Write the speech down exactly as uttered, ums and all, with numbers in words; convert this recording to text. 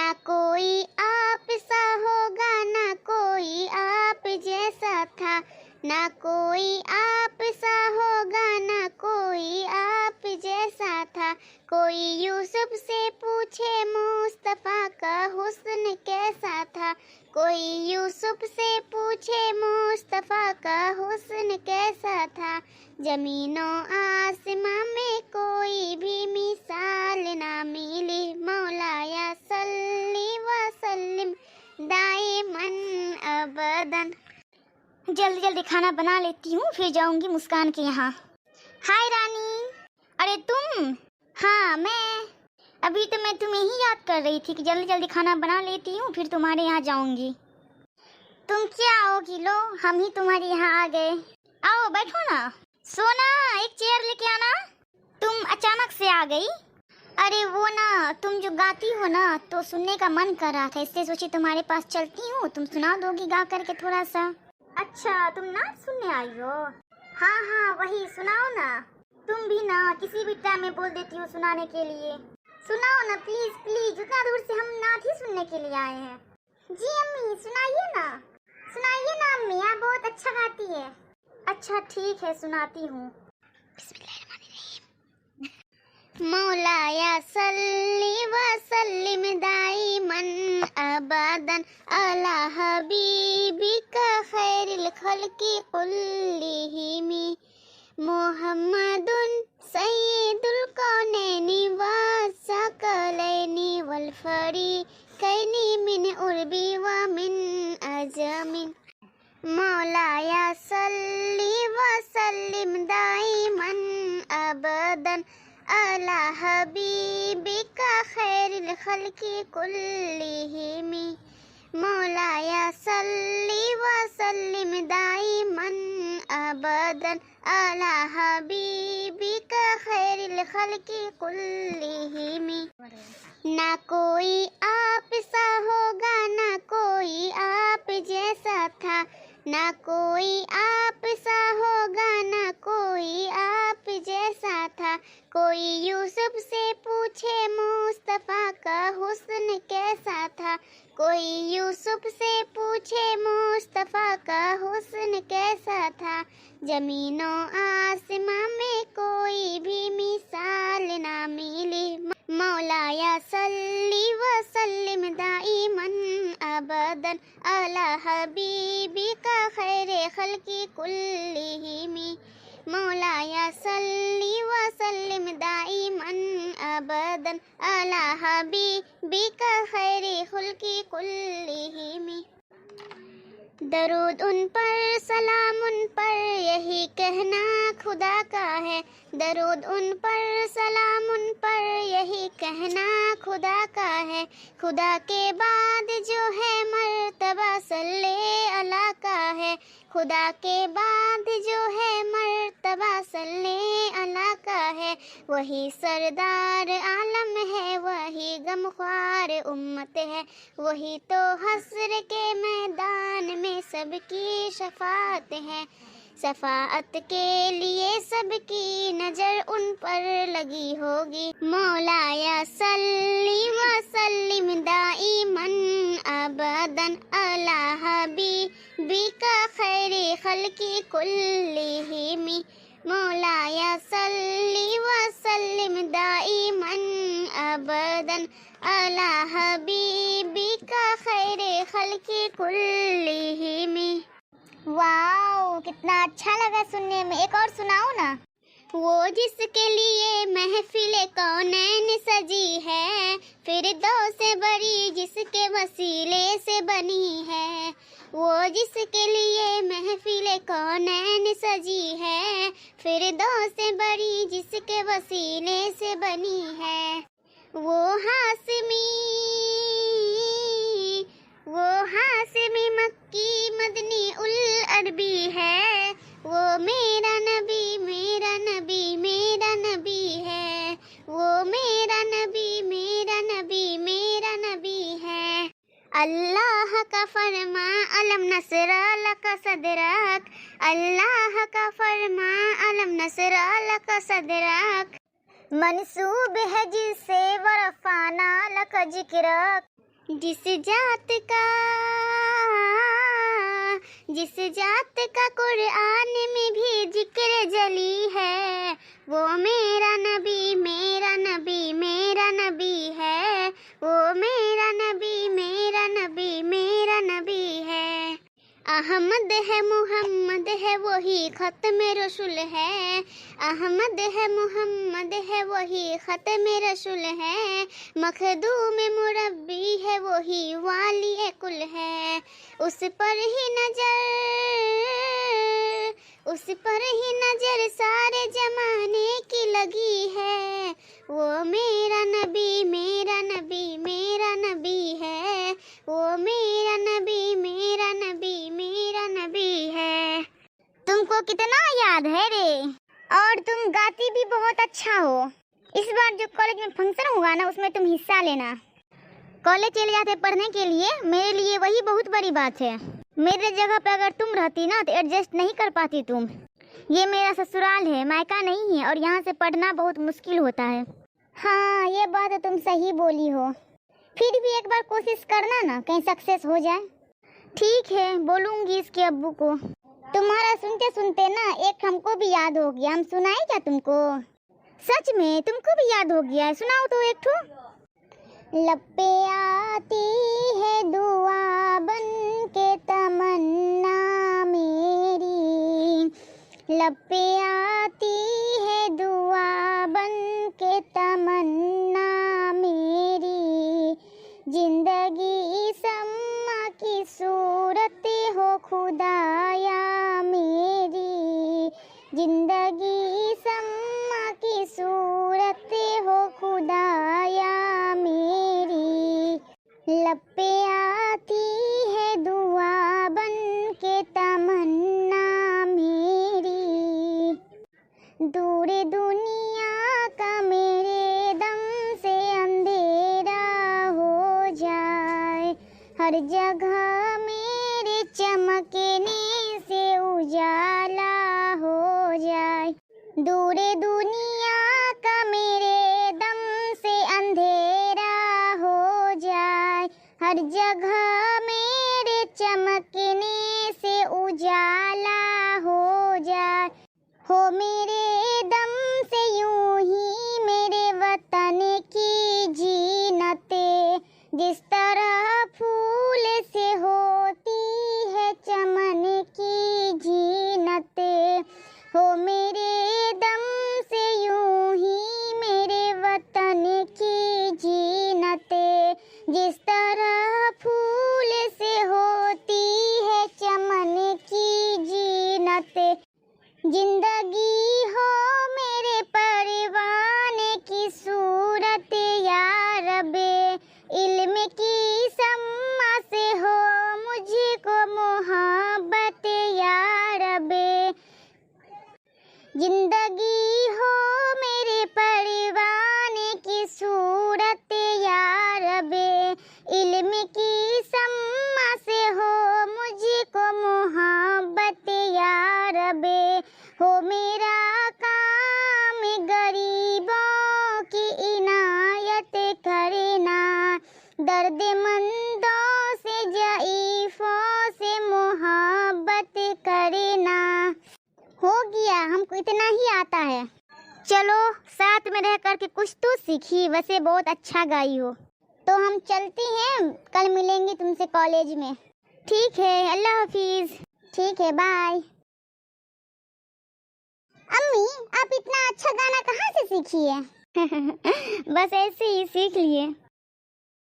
ना कोई आप सा होगा, ना कोई आप जैसा था, ना कोई आप सा होगा, ना कोई आप जैसा था। कोई यूसुफ से पूछे मुस्तफ़ा का हुस्न कैसा था, कोई यूसुफ से पूछे मुस्तफ़ा का हुस्न कैसा था। जमीनो आसमां में कोई भी मिसाल ना मिली। मौलाया सल्ली व सल्लिम दाइमन अबदन। जल्दी जल्दी खाना बना लेती हूँ, फिर जाऊंगी मुस्कान के यहाँ। हाय रानी। अरे तुम? हाँ मैं। अभी तो मैं तुम्हें ही याद कर रही थी कि जल्दी जल्दी खाना बना लेती हूँ, फिर तुम्हारे यहाँ जाऊंगी। तुम क्या आओगी, लो हम ही तुम्हारे यहाँ आ गए। आओ बैठो ना। सोना, एक चेयर लेके आना। तुम अचानक से आ गई। अरे वो ना, तुम जो गाती हो ना तो सुनने का मन कर रहा था, इसलिए सोची तुम्हारे पास चलती हूँ, तुम सुना दोगी गा करके थोड़ा सा। अच्छा, तुम नाच सुनने आई हो? हाँ हाँ वही, सुनाओ ना। तुम भी ना किसी भी टाइम में बोल देती हो सुनाने के लिए। सुनाओ ना प्लीज प्लीज, उतना दूर से हम नाच ही सुनने के लिए आए हैं। जी अम्मी सुनाइए ना, सुनाइए ना अम्मी, आप बहुत अच्छा गाती है। अच्छा ठीक है सुनाती हूँ। बिस्मिल्लाहिर्रहमानिर्रहीम। मौलाया सल्ली व सल्लिम दाइमन अबदन अला हबीबिका खैरिल खल्की कुल्लिहिमी। मोहम्मदुन सय्यिदुल कौनैनि व सकलैनि वल फरीकैनि मिन उर्बी व मिन अजमिन। मौलाया सल्ली व सल्लिम दाइमन अबदन अला हबीबिका खैरिल खल्की कुल्लिहिमी। मौलाया सल्ली व सल्लिम दाइमन अबदन अला हबीबिका खैरिल खल्की कुल्लिहिमी। ना कोई आप सा होगा, ना कोई आप जैसा था, ना कोई आप सा होगा, ना कोई आप जैसा था। कोई यूसुफ से पूछे मुस्तफ़ा का हुस्न कैसा था, कोई यूसुफ से पूछे मुस्तफ़ा का हुस्न कैसा था। जमीनो आसमां में कोई भी मिसाल ना मिली। मौलाया सल्ली व सल्लिम दाइमन अबदन अला हबीबिका खैरे खल्की कुल्लिहिमी। मौलाया सल्ली व सल्लिम दाइमन अबदन अला हबीबिका खैरे खल्की कुल्लिहिमी। दरूद उन पर, सलाम उन पर, यही कहना खुदा का है। दरूद उन पर, सलाम उन पर, यही कहना खुदा का है। खुदा के बाद जो है मर्तबा सल्ले अला का है। खुदा के बाद जो है मर्तबा सल्ले अला का है। वही सरदार आलम है, वही गमख्वार उम्मत है। वही तो हश्र के मैदान में सबकी शफाअत है। शफाअत के लिए सबकी नजर उन पर लगी होगी। मौलाया सल्ली व सल्लिम दाइमन अबदन अला हबीबिका खैरे खल्की कुल्लिहिमी। मौलाया सल्ली व सल्लिम दाइमन अबदन अला हबीबिका खैरे खल्की कुल्लिहिमी। वाओ, कितना अच्छा लगा सुनने में। एक और सुनाओ ना। वो जिसके लिए महफिल कौनैन सजी है, फिरदौस बरी जिसके वसीले से बनी है। वो जिसके लिए महफिल कौनैन सजी है, फिरदौस बरी जिसके वसीले से बनी है। वो हाशमी, वो हाशमी मक्की मदनी उल अरबी है। वो मेरा नबी, मेरा नबी, मेरा नबी है। वो मेरा नबी, मेरा नबी, मेरा नबी है। अल्लाह का फरमा, अलम नसरा लका सदरक। अल्लाह का फरमा, अलम नसरा लका सदरक। मंसूब है जिससे व रफाना लका जिक्रक। जिस जात का, जिस जात का कुरान में भी जिक्र जली है, वो मेरा नबी, मेरा नबी, मेरा नबी है, वो मेरा नबी, मेरा नबी, मेरा नबी है। अहमद है, मुहम्मद है, वही खत्म रसूल है। अहमद है, मुहम्मद है, वही खत्म रसूल है। मखदूम मुरब्बी है, वही वाली कुल है। उस पर ही नजर, उस पर ही नजर सारे जमाने की लगी है। वो मेरा नबी, मेरा नबी, मेरा नबी है। वो मेरा नबी, मेरा नबी, मेरा नबी है। तुमको कितना याद है रे? और तुम गाती भी बहुत अच्छा हो। इस बार जो कॉलेज में फंक्शन होगा ना, उसमें तुम हिस्सा लेना। कॉलेज चले जाते पढ़ने के लिए, मेरे लिए वही बहुत बड़ी बात है। मेरे जगह पे अगर तुम रहती ना, तो एडजस्ट नहीं कर पाती तुम। ये मेरा ससुराल है, मायका नहीं है, और यहाँ से पढ़ना बहुत मुश्किल होता है। हाँ, ये बात तो तुम सही बोली हो। फिर भी एक बार कोशिश करना ना, कहीं सक्सेस हो जाए। ठीक है, बोलूँगी इसके अब्बू को। तुम्हारा सुनते सुनते ना एक हमको भी याद हो गया, हम सुनाए क्या तुमको? सच में तुमको भी याद हो गया है, सुनाओ तो एक ठो। लब पे आती है दुआ बन के तमन्ना मेरी, लब पे आती है दुआ बन के तमन्ना मेरी, जिंदगी सम्मा की सूरत हो खुदाया मेरी, जिंदगी सम्मा की सूरत हो खुदाया मेरी। लब पे आती है दुआ बन के तमन्ना मेरी। दूर दुनिया का मेरे दम से अंधेरा हो जाए, हर जगह मेरे चमकने से उजाला हो जाए। दूर दुनिया का मेरे दम से अंधेरा हो जाए, हर जगह मेरे चमकने से उजाला हो जाए। हो मेरे दम से यूं ही मेरे वतन की जीनत, जिस तरह फूल से होती है चमन की जीनत, हो मेरे दम से यूं ही मेरे वतन की जीनत, जिस तरह फूल से होती है चमन की जीनत। जिंदगी हो मेरे परवाने की सूरत या रब, इल्म की सम्मा से हो मुझको मोहब्बत या रब। जिंदगी हो मेरे परवाने की सूरत या रब, इल्म की सम्मा से हो मुझको मोहब्बत या रब। हो मेरा काम गरीबों की इनायत करना, दर्दमंदों से, ज़ईफ़ों से मोहब्बत करना। हो गया, हमको इतना ही आता है। चलो, साथ में रह करके कुछ तो सीखी, वैसे बहुत अच्छा गाई हो। तो हम चलती हैं, कल मिलेंगे तुमसे कॉलेज में। ठीक है, अल्लाह हाफिज। ठीक है, बाय। अम्मी, आप इतना अच्छा गाना कहाँ से सीखी है? बस ऐसे ही सीख लिए।